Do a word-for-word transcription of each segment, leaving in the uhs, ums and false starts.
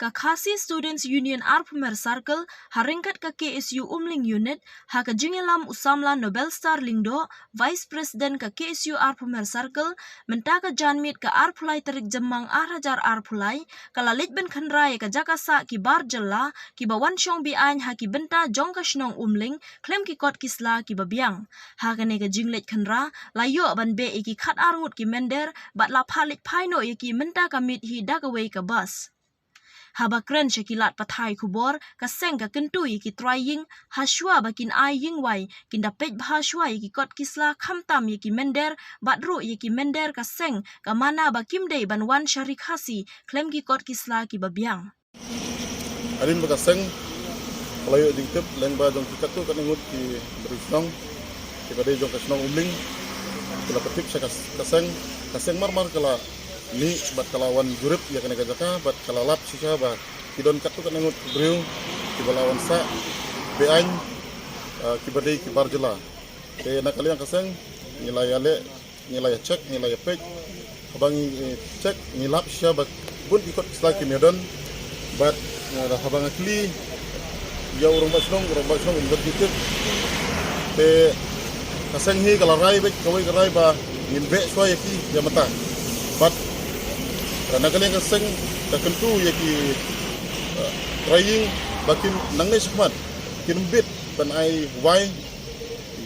ka Khasi Students Union Arphumer Circle, ha ryngkat ka K S U Umling Unit, ha ka jingïalam u samla Nobelstar Lyngdoh, Vice President ka K S U Arphumer Circle, mynta ka janmiet ka arphew lai tarik Jymmang ar hajar arphew lai, ka la leit ban khynra ïa ka jaka sah ki bar jylla, kiba wan shong be-aiñ ha ki bynta jong ka shnong Umling, khlem ki kot ki sla kiba biang. Ha kane ka jingleit khynra, la ïoh ban beh ïa ki khat ar ngut ki mynder, bad la phah leit phai noh ïa ki mynta ka miet hi da kawei ka bus. Haba kren sha ki lad pathai khubor, ka seng ka kyntu ïa ki trai ïing, ha shuwa ba kin ai ïing wai, kin da peit bha shuwa ïa ki kot ki sla khamtam ïa ki mynder, bad ruh ïa ki mynder ka seng, ka mana ba kim dei ban wan sha ri Khasi, khlem ki kot ki sla kiba biang. Hadien ba ka seng ka la ïoh jingtip lyngba jong ki katto katne ngut ki briew shnong kiba dei jong ka shnong Umling, ki la pyntip sha ka, ka seng, ka seng mar mar ka la mih bad ka la wan jurip ïa kane ka jaka bad ka la lap shisha ba ki don katto katne ngut ki briew kiba la wan sah be-aiñ, ah, kiba dei ki bar jylla. Te na ka liang ka seng ngi la ïaleh, ngi la ïa check, ngi la ïa peit. Haba ngi, eh, check, ngi lap shisha ba bun ki kot ki sla kim ïadon. Bad, eh, haba nga kylli ïa u rangbah shnong, u rangbah shnong um don jingtip. Te ka seng hi ka la rai beit kawei ka rai ba ngin beh shuwa ïa ki ïa mynta. Bad, eh, na ka liang ka seng ka kyntu ïa ki, eh, trai ïing ba kin nangne shakhmat kin bit ban ai wai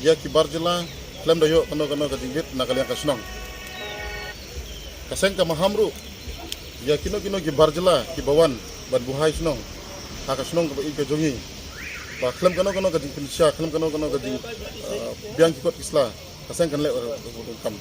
ïa ki bar jylla, khlem da ïoh kano kano ka jingbit na ka liang ka shnong. Ka seng ka maham ruh ïa kino kino ki bar jylla kiba wan ban buhai shnong ha ka shnong kaba ïeit ka jong ngi, ba khlem kano kano ka jingpynshisha, khlem kano kano ka jing, ah, biang ki kot ki sla, ka seng kan leh, ah, kam.